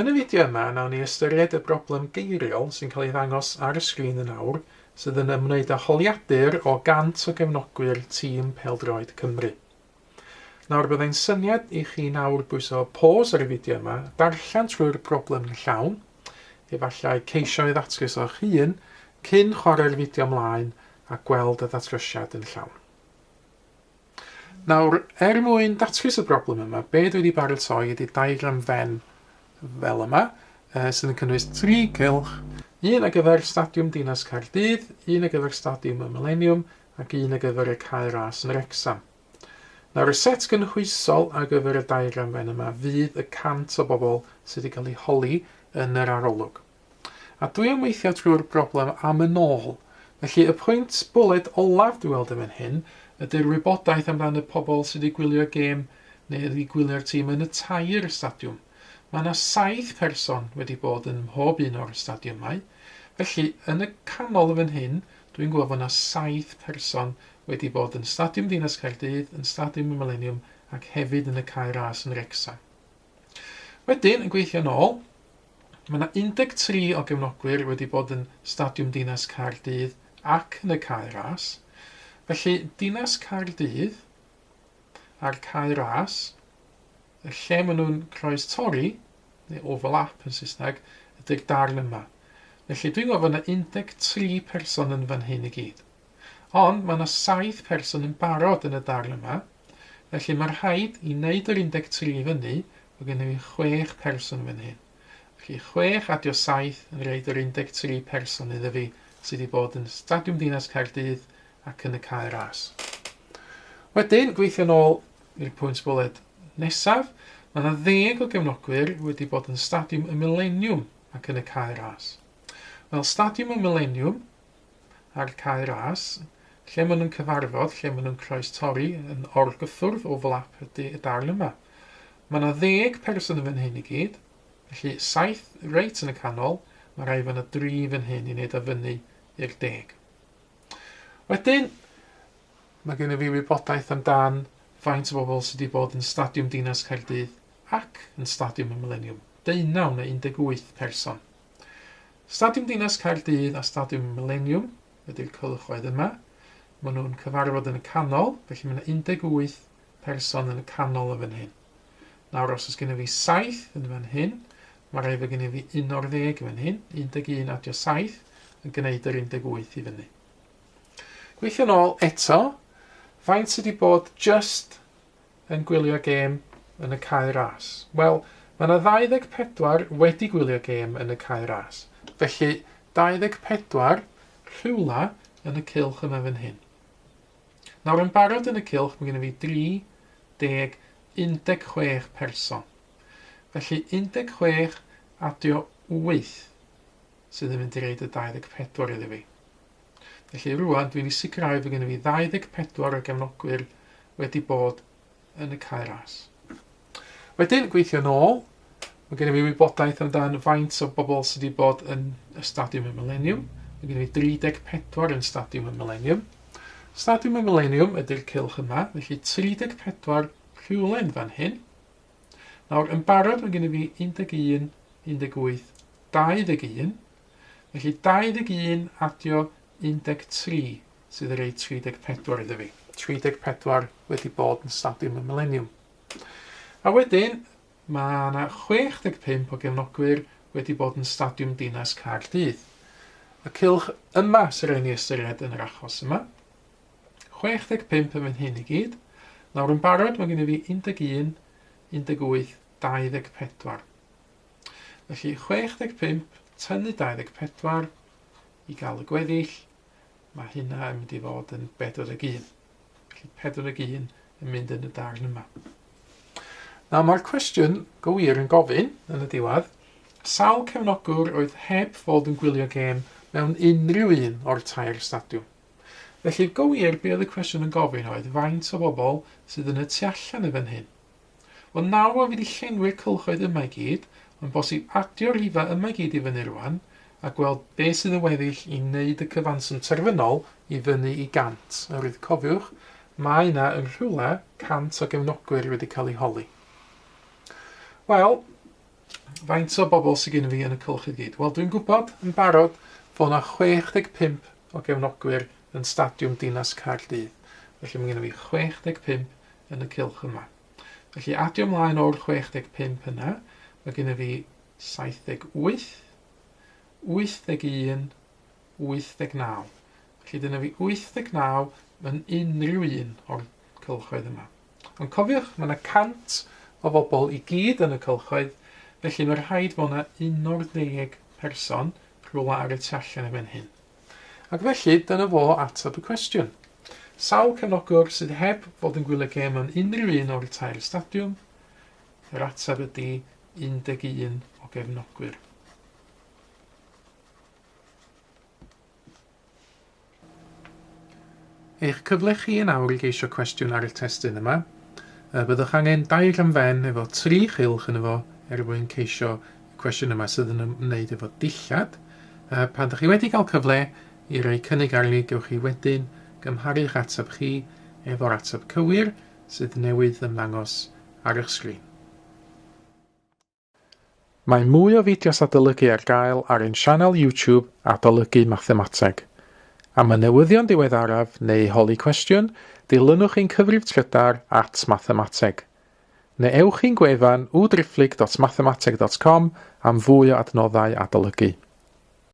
Yn y fideo yma, nawn ni ystyried y broblem geiriol sy'n cael ei ddangos ar y sgrin yn awr, sydd yn ymwneud â holiadur o 100 o gefnogwyr tîm pêl-droed Cymru. Nawr, byddai'n syniad i chi nawr bwyso pause ar y fideo yma, darllen trwy'r broblem yn llawn, efallai ceisio ei ddatrys o'ch hun, cyn chwarae'r fideo ymlaen a gweld y ddatrysiad yn llawn. Nawr, er mwyn datrys y broblem yma, be dwi wedi baratoi ydy diagram Venn fel yma, sydd yn cynnwys tri cylch, un ar gyfer Stadiwm Dinas Caerdydd, un ar gyfer Stadiwm y Mileniwm, ac un ar gyfer y Cae Ras yn Wrecsam. Nawr, y set gynhwysol ar gyfer y diagram Venn yma fydd y 100 o bobl sydd wedi cael eu holi yn yr arolwg. A dwi am weithio trwy'r broblem am yn ôl. Felly y pwynt bwled olaf dwi weld yn fan hyn ydy'r wybodaeth amdan y pobl sydd wedi gwylio'r gêm neu wedi gwylio'r tîm yn y tair stadiwm. Mae yna saith person wedi bod yn mhob un o'r stadiymau. Felly, yn y canol yn fan hyn, dwi'n gweld fod yna saith person wedi bod yn Stadiwm Dinas Caerdydd, yn Stadiwm y Mileniwm ac hefyd yn y Cae Ras yn Wrecsam. Wedyn, yn gweithio'n ôl, Mae yna 13 o gefnogwyr wedi bod yn Stadiwm Dinas Caerdydd ac yn y Cae Ras. Felly, Dinas Caerdydd a'r Cae Ras, y lle maen nhw'n croes torri, neu overlap yn Saesneg, ydy'r darn yma. Felly dwi'n gwybod fod yna 13 person yn fan hyn i gyd. Ond mae yna 7 person yn barod yn y darn yma, felly mae rhaid i wneud yr 13 i fyny, mae gennym ni 6 person fan hyn. Felly 6 adio 7 yn rhaid yr 13 person iddo fi sydd wedi bod yn Stadiwm Dinas Caerdydd ac yn y Cae Ras. Wedyn, gweithio nôl i'r pwynt bwled nesaf, mae yna ddeg o gefnogwyr wedi bod yn Stadiwm y Mileniwm ac yn y Cae Ras. Wel, Stadiwm y Mileniwm a'r Cae Ras, lle maen nhw'n cyfarfod, lle maen nhw'n croes torri yn orgyffwrdd overlap ydy y darn yma. Mae yna ddeg person yn fan hyn i gyd, felly saith reit yn y canol, mae rhaid fod yna dri fan hyn i wneud o fyny i'r deg. Wedyn, mae gen i fi wybodaeth amdan faint o bobl sydd wedi bod yn Stadiwm Dinas Caerdydd ac yn Stadiwm y Mileniwm, deunaw neu 18 person. Stadiwm Dinas Caerdydd a Stadiwm y Mileniwm ydy'r cylchoedd yma. Maen nhw'n cyfarfod yn y canol, felly mae yna 18 person yn y canol yn fan hyn. Nawr, os oes gennym fi 7 yn fan hyn, mae rhaid fod gennym fi 11 yn fan hyn, 11 adio 7 yn gwneud yr 18 i fyny. Gweithio nôl eto, faint sydd wedi bod just yn gwylio gêm yn y Cae Ras? Wel, mae yna 24 wedi gwylio gêm yn y Cae Ras. Felly, 24 rhywle yn y cylch yma fan hyn. Nawr, yn barod yn y cylch, mae gennym fi 30, 16 person. Felly, 16 adio 8 sydd yn mynd i reid y 24 iddo fi. Felly rwan dwi'n ei sicrhau fod gennym fi 24 o gefnogwyr wedi bod yn y cae ras. Wedyn, gweithio nôl, mae gennym fi wybodaeth amdan faint o bobl sydd wedi bod yn y Stadiwm y Mileniwm. Mae gennym fi 34 yn Stadiwm y Mileniwm. Stadiwm y Mileniwm ydy'r cylch yma, felly 34 rhywle yn fan hyn. Nawr, yn barod mae gennym fi 11, 18, 21. Felly 21 adio 13 sydd yn rhoi 34 iddo fi. 34 wedi bod yn Stadiwm y Mileniwm. A wedyn, mae yna 65 o gefnogwyr wedi bod yn Stadiwm Dinas Caerdydd. Y cylch yma sy'n rhaid ni ystyried yn yr achos yma. 65 yn fan hyn i gyd. Nawr yn barod mae gen i fi 11, 18, 24. Felly 65 tynnu 24 i gael y gweddill, mae hynna yn mynd i fod yn 41. Felly 41 yn mynd yn y darn yma. Nawr mae'r cwestiwn go wir yn gofyn yn y diwedd, sawl cefnogwr oedd heb fod yn gwylio gêm mewn unrhyw un o'r tair stadiwm? Felly go wir be oedd y cwestiwn yn gofyn oedd faint o bobl sydd yn y tu allan yn fan hyn. Wel nawr bod fi wedi llenwi'r cylchoedd yma i gyd, mae'n bosib adio'r rhifau yma i gyd i fyny rwan a gweld be sydd yn weddill i wneud y cyfanswm terfynol i fyny i 100. Oherwydd cofiwch, mae yna yn rhywle 100 o gefnogwyr wedi cael eu holi. Wel, Faint o bobl sydd gen i fi yn y cylch i gyd? Wel, dwi'n gwybod yn barod fod yna 65 o gefnogwyr yn Stadiwm Dinas Caerdydd. Felly mae gen i fi 65 yn y cylch yma. Felly adio ymlaen o'r 65 yna, mae gen i fi 78, 81, 89. Felly dyna fi 89 yn unrhyw un o'r cylchoedd yma. Ond cofiwch, mae yna 100 o bobl i gyd yn y cylchoedd, felly mae rhaid bod yna 11 person rhywle ar y tu allan i fan hyn. Ac felly, dyna fo ateb y cwestiwn. Sawl cefnogwr sydd heb fod yn gwylio gêm mewn unrhyw un o'r tair stadiwm? Yr ateb ydy 11 o gefnogwyr. Eich cyfle chi yn awr i geisio cwestiwn ar y testun yma. Byddwch angen diagram Venn efo tri chylch yno fo er mwyn ceisio y cwestiwn yma sydd yn ymwneud efo dillad. Pan ydych chi wedi cael cyfle i roi cynnig arni, gewch chi wedyn gymharu'ch ateb chi efo'r ateb cywir sydd newydd ymddangos ar eich sgrin. Mae mwy o fideos adolygu ar gael ar ein sianel YouTube Adolygu Mathemateg. Am y newyddion diweddaraf neu holi cwestiwn, dilynwch ein cyfrif trydar at mathemateg. Neu ewch i'n gwefan www.mathemateg.com am fwy o adnoddau adolygu.